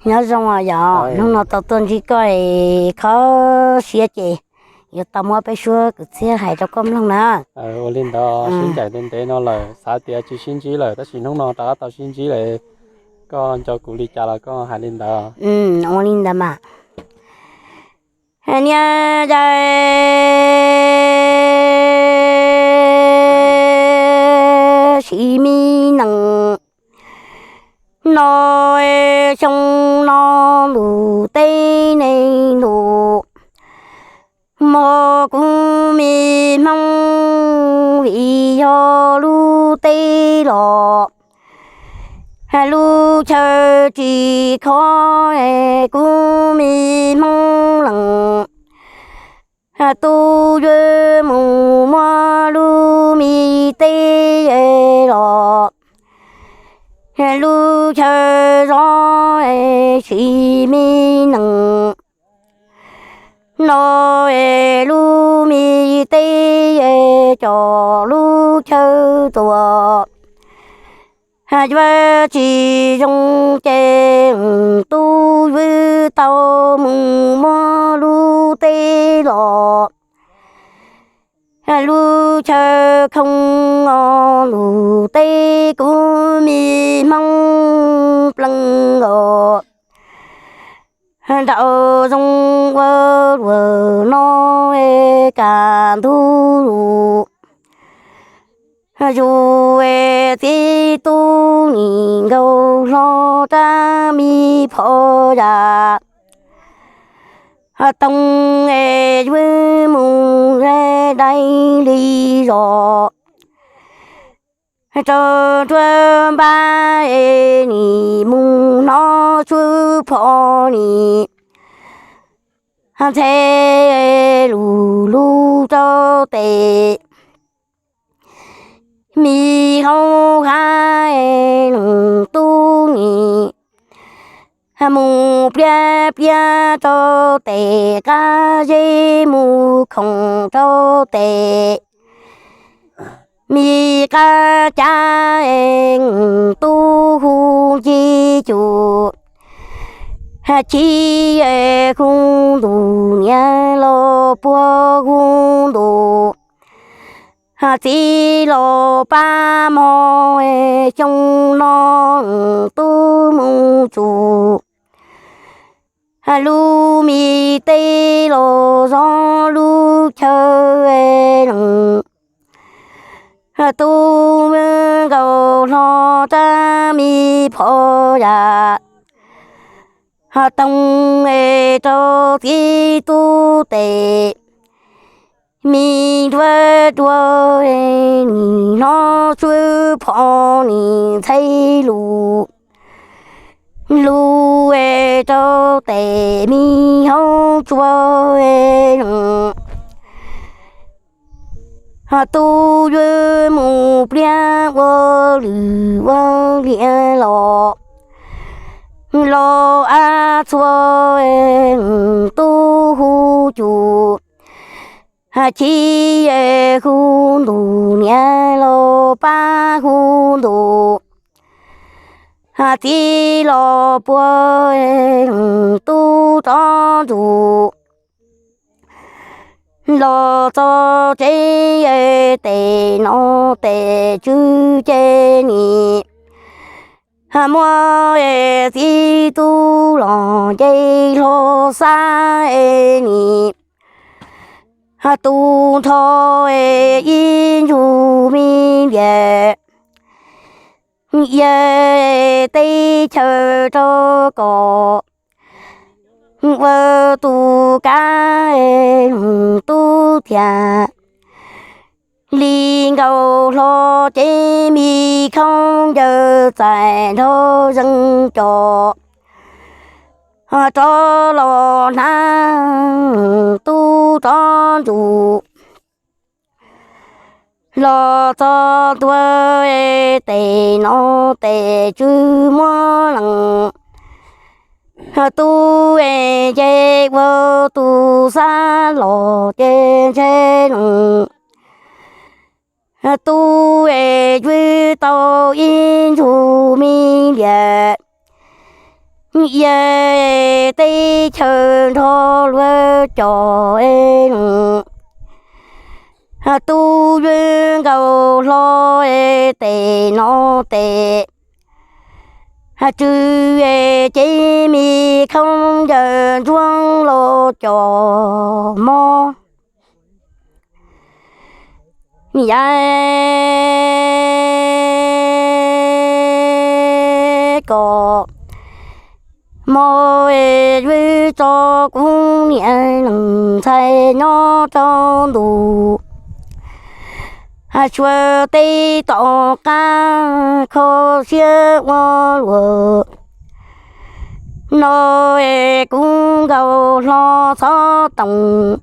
Nyob zoo os yom, hnub no tau tuaj ntsib koj es kho siab ces yuav tau muab peb suab kwv txhiaj hais rau koj mloog na. Ua li ntawd, sib ncaim ntev ntev no lawm, xav tias tsis sib ntsib lawm, tab sis hnub no rov qab tau sib ntsib lawm. Koj nco kuv li cas los koj hais li ntawd. Ua li ntawd mas. Niag Yaj Siv Me Nees, no xyoo no ntuj teb neeg ntuj, mog kuv me Hmoob vim yog lub teb los lub chaw tsis khob, kuv me Hmoob lees tub yuav mus muab lub me teb los lub chaw zov. Siv Me Nees, no lub me teb cov lub chaw tuaj yuav tsis zoo ces tub yuav tau mus muab lub teb los lub chaw khoo os, ntuj teb kuv me Hmoob plees os. Nraum zoov ua luam no kaj ntug lus, zus txiv tub nim nkaus hlo rab me phom yam toog, yuav mus dai li zos rau nruab npab, nim mus hnov suab phom nim ntxhe lug lug rau tes. Me hauv hav neeg tub nim mus pliab pliab rau tes, qab zeb mus khoom rau tes. Me qab cav tub hu nce cuj, chim hu ntuj, niam los puag hu ntuj, txiv los pab mog, xyoo no tub mus tsuj lub me teb los zov lub chaw neeg. Tub nkaus hlo rab me phom yam toog rau txiv tub tes. Me nruab dua nim hnov suab phom nim ntxhe lug lug rau tes, me hauv tsua tub yuav mus pliab ua lwm ua liam los, los ab txhua tub hu cuj, chim hu ntuj, niam los pab hu ntuj, txiv los puag tub rov ntsuj. Los txog tsev tes no tes tswv ces nim muab txiv tub los nce hlo xab nim tu nrho ib ntsug me ntias, ia teb chaws rau kom ua tus kab tub thiab. Li nkaus hlo ces me khaub ncaws txais nrho zeeg cov rov los hnav tub rov ntsuj. Los txog ntua tes no tes tswv muab lees, tub nce ua tus xab los ces ntshe lees. Tub tswv tau ib ntsug me ntias, Ia teb chaws nrog luag cov tub yawg nkauj hlo tes no tes, tsw ces me khaub ncaws ntsuab los cov mob. Yav kom mob es vwb tso kuv niam leej ntxhais nyob rau ntu, suav teb tom qab kho siab ua luam. No es kuv nkauj hlo txhob toom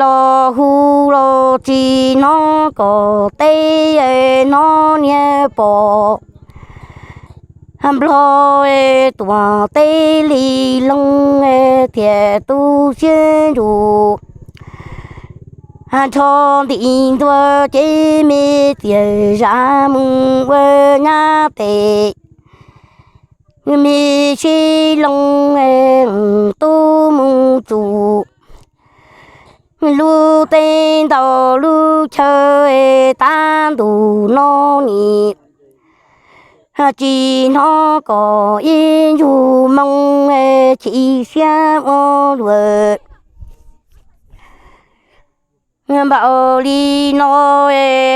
los hu los tsis hnov kom teb hnov niag pom. Nplog tuam teb li loo thiaj tu siab ntsws, nrho ntim ntua ces me txias zam mus ua nyab tes, me sib loo tub mus tsum. Lub teb ntaus lub chaw tav ntuj no nim, tsis hnov kom ib ntsug moo chim siab ua luam. Npaum li no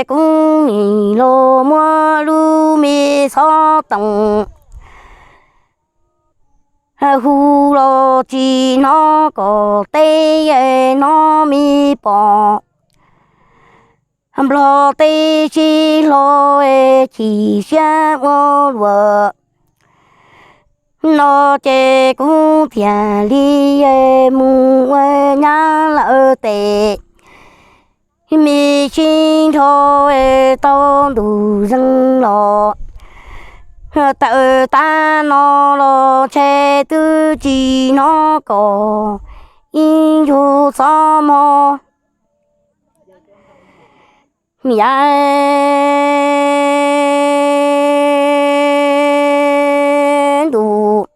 kuv nim los muab lub me xov toom hu los tsis hnov kom teb hnov me pom. Nplog teb sib hlo chim siab ua luam. No ces kuv thiaj li mus ua nyab lawm tes, me sib nrho tau ntu zeeg los, tawm tav no los ntshe twb tsis hnov kom ib ntsug xob mob. Yav ntuj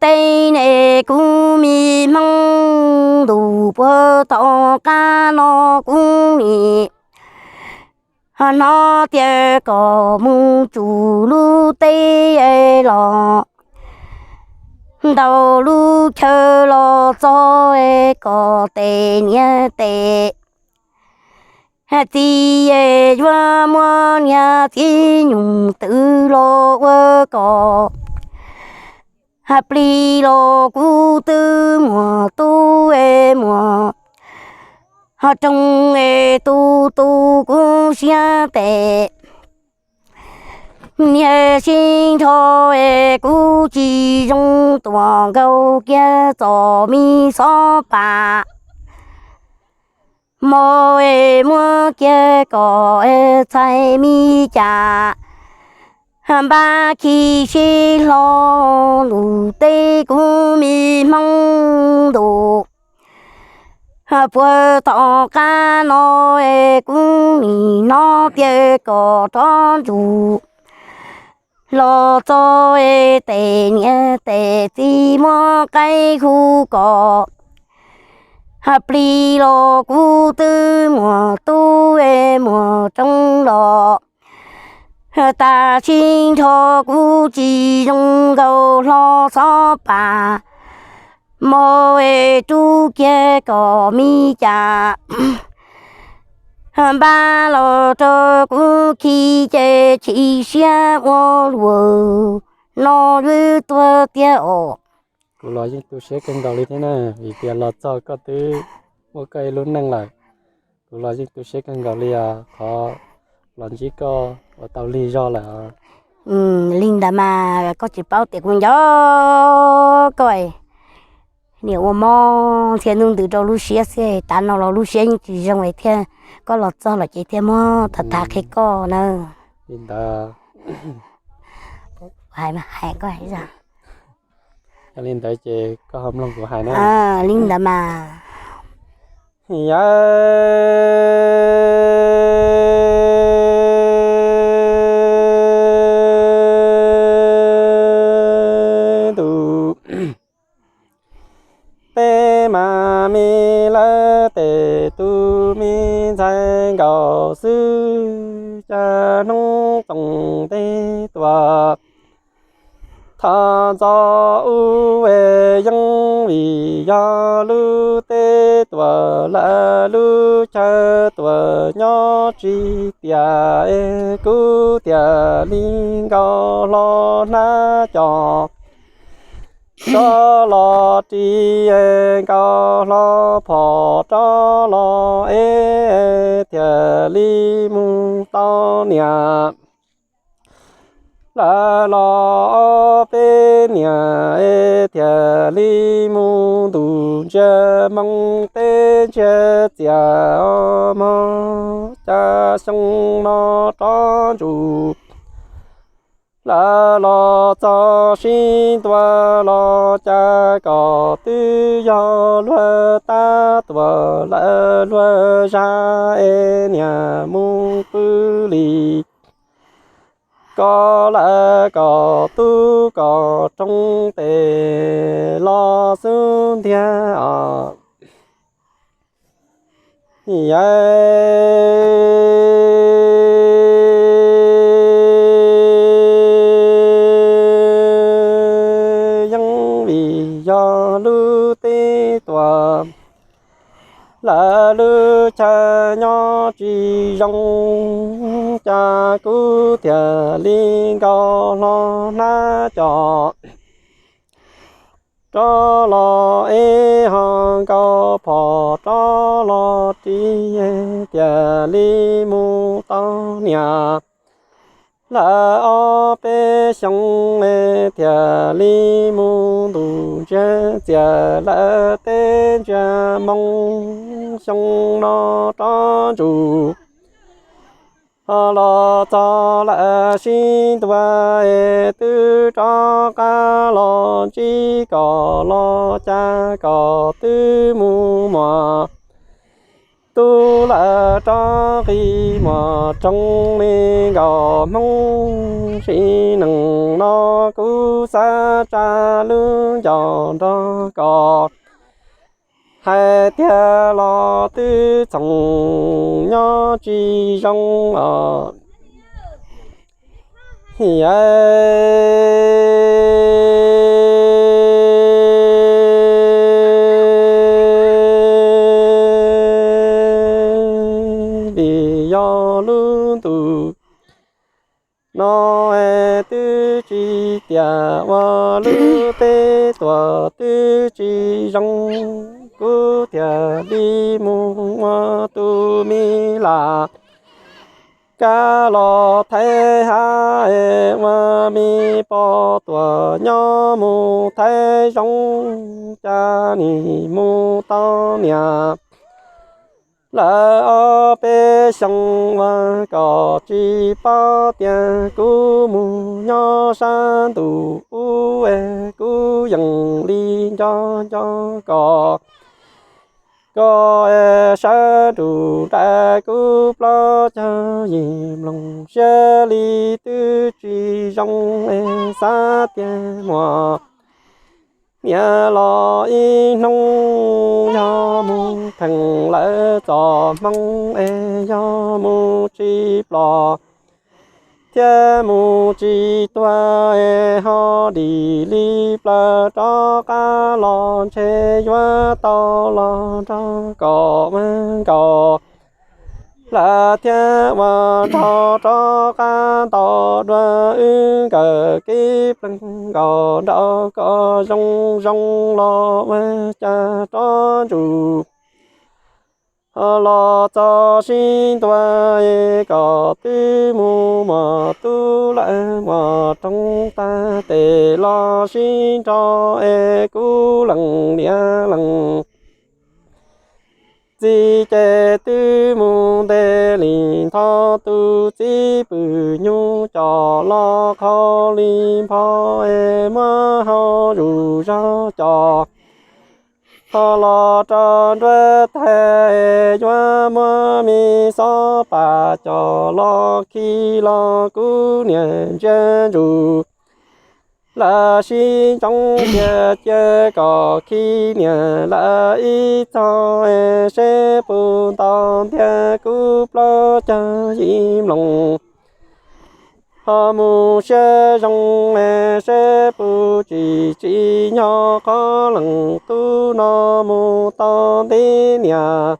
teb ne kuv me Hmoob ntuj puag tom qab no kuv nim hnov tias kom mus tsum lub teb los ntaus lub chaw los txog kom tes niam tes txiv yuav muab niag txiv nyuj twm los ua kom plig los kuv twb muaj tub muaj roog es tu tu kuv siab tes. Niag sib nrho es kuv tsis zoo tuam nkaus kiag txom me xob pas. Mo es muab kiag kom txhais me cas, npab khi sib hlo ntuj teb kuv me Hmoob ntuj. Puag tom qab no es kuv nim hnov tias kom rov ntsum los txog es tes niam tes txiv muab qaib hu kom plig los kuv twb muaj tub es muaj roog los. Tam sim nrho kuv tsis zoo nkaus hlo xob pas, mo es rub kiag kom me cas, npab los rau kuv khi ces chim siab ua luam no lwb tuag tiag os. Kuv los yeej tu siab kawg nkaus li thiab na, vim tias los txog koj twb muaj koj ib lub neej lawm. Kuv los yeej tu siab kawg nkaus li os, qhov los ntsib koj ua tau lig zog lawm. Li ntawd mas koj tsis paub tias kuv nco koj, niam ua mob ntxhia ntuj ntws rau lub siab xwb, tav no los lub siab yeej tsis zoo thiab, koj los txog los ces thiaj muab tham tham qhia koj na. Li ntawd, hais koj hais zog. Yog li ntawd ces koj ho mloog kuv hais na. Li ntawd mas. Yawm tuam thov ntxov ub es yeej vim yog lub teb tuam lawv lub chaw tuam nyob tsis tiam es kuv thiaj li nkaus hlo hnab cos rov los ris es nkaus hlo phom rov los es thiaj li mus tau niam lawv los ob peb niam es thiaj li mus ntuj ntsia moo teb ntsia txias os mog cas xyoo no rov ntsum lawv los txog sib ntua los cas kom twb yog luag tab tuam lawv luag zaj es niam mus pw li kom lawv kom tub kom roog tes los xub ntiag os. Yeej vim yog lub teb tuam lawv lub chaw nyob tsis zoo cas kuv thiaj li nkaus hlo hnab cos rov los es ho nkaus phom rov los ris thiaj li mus tau niam lawv ob peb xyoo es thiaj li mus ntuj ntsia txias lawv teb ntsia moo xyoo no rov ntsum ho los txog lawv sib ntua es twb rov qab los ntsib kom los cas kom twb mus muas tub lawv rov qi muas roog li nkaus hmoob sim neej no kuv xav tsa lub ncauj nrog kom hais tiag los twb txhoov nyob tsis zoo os. Vim yog lub ntuj no es twb tsis tiam ua lub teb tuam twb tsis zoo, kuv thiaj li mus ua tus me lam kab los thaij hab es ua me poj tuam nyob mus thaij zoo, cas nim mus tau niam lawv ob peb xyoo ua kom tsis paub tias kuv mus nyob sab ntuj ub es kuv yeej li nco nco kom koj sab ntuj nraim kuv plaub caug yim nplooj siab li twb tsis zoo es xav tias muaj niam los ib hnub yog mus theej lawv txoj hmoo es yog mus tsis plos thiab mus tsis tuag es ho dim li plaws rov qab los ntshe yuav tau los nrog kom ua nkaus lawv thiab ua nrog rov qab ntaus dua wb nkawm kev pleeg nkaus nraud kom zoo zoo los ua cas rov ntsum los txog sib ntua es kom twb mus muas tub lawv muas roog tag tes los sib nrog es kuv leej niam leej txiv ces twb mus ntev li nthov tus txiv pw nyuj coj los qhov li npho es muab hau zuj zog coj ho los rau nruab thaij es yuav muab me xob pas coj los khi los kuv niam ntsia ntsum lawv sib ntsoov tias cia kom khi niam lawv ib txog es seb puas ntaus ntiag kuv plaub caug yim nplooj Ho mus siab zoo seb puas tsis tsim nyog qhov leej tub no mus tau ntev niaj.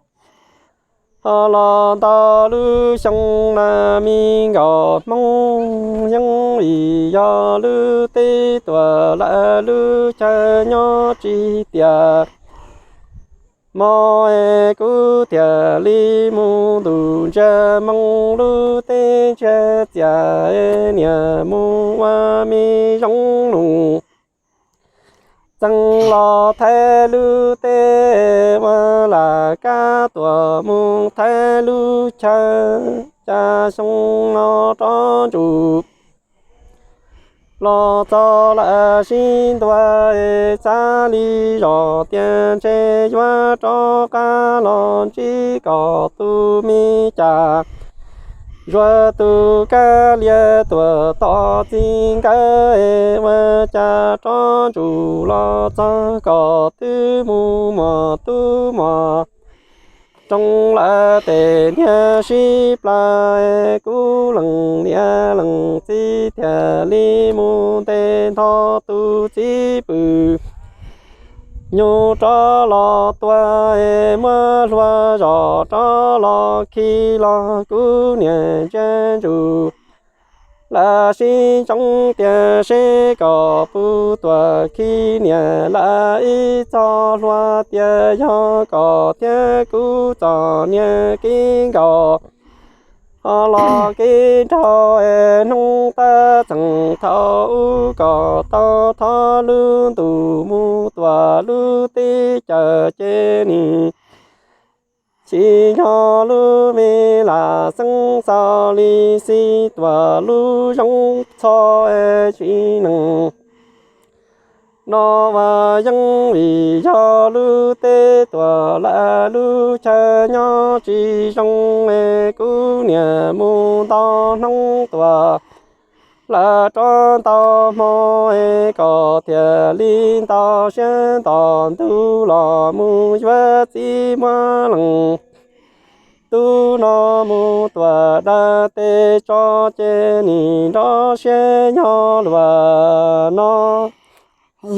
Ho los ntau lub xyoo na me nkauj Hmoob yeej vim yog lub teb tuaj lawm lub chaw nyob tsis tiaj. Hmo es kuv thiaj li mus ntuj ntsia moo lub teb ntsia txiaj niaj mus ua me zoo nus. Txeev los Thaib lub teb ua lam kab tuaj mus Thaib lub chaw, cas xyoo no rov ntsum los txog lawm sib ntua es xav li zos tias ntshe yuav rov qab los ntsib kom tus me cas. Zuag tus kab lias tuaj tos txiv nkawd es ua cas rov ntsum los txog kom twb mus mos tub mos rooj lawm tes niag sib plawg. Kuv leej niam leej txiv thiaj li mus ntes nto tus txiv pwm nyuj rov los tua es muab hlua zos rov los khi los kuv niam ntsia ntsum lawm sib ntsoov tias seb kom puas tuaj khi niam lawm ib txoj hlua tias yog kom thiab kuv txom niag kev nkaus ho los kev nraug es hnub tab txeem thaum ub kom tau thov lub ntuj mus tuaj lub teb chaws ces nim tsim nyog lub me lam xeeb xaus li xij tuaj lub zoo txho es tsis neej no vas yeej vim yog lub teb tuaj lawm lub chaw nyob tsis zoo es kuv niam mus ntau hnub tuaj lawm rov ntau hmo es kom thiaj li ntau siab nto ntuj los mus yuav txiv muab leej tub no mus tuaj dawb tes tso ces nim nrov siab nyob luaj no.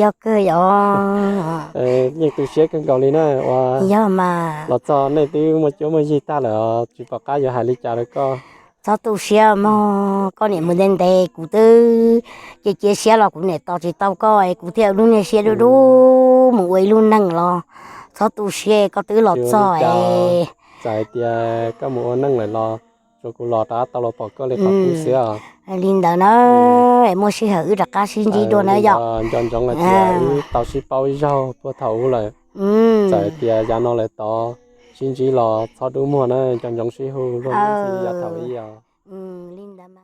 Yog kawg yog. Yeej tu siab kawg nkaus li na uas yog mas los txog nej twb muaj cuab muaj yig tag lawm os, tsis pom qab yuav hais li cas rau koj. Txhob tu siab mog, koj niam mus ntev ntev kuv twb cia cia siab los kuv niam tos tsis tau koj es kuv thiaj ua lub niag siab dub dub mus ua ib lub neej los. Txhob tu siab, koj twb los txog es txawm hais tias koj mus ua neej lawm los tsuas kuv los rov qab tau los pom koj li qhov qub xwb os. Li ntawd na, es muaj sij hawm wb rov qab sib ntsib dua na yom. Nco ntsoov hais tias wb tau sib paub ib zaug puag thaum ub lawm. Txawm hais tias yav no lawm tod sib ntsib los txhob dub muag na, nco ntsoov sib hu luag ntxhi yav thaum ub os. Li ntawd mas.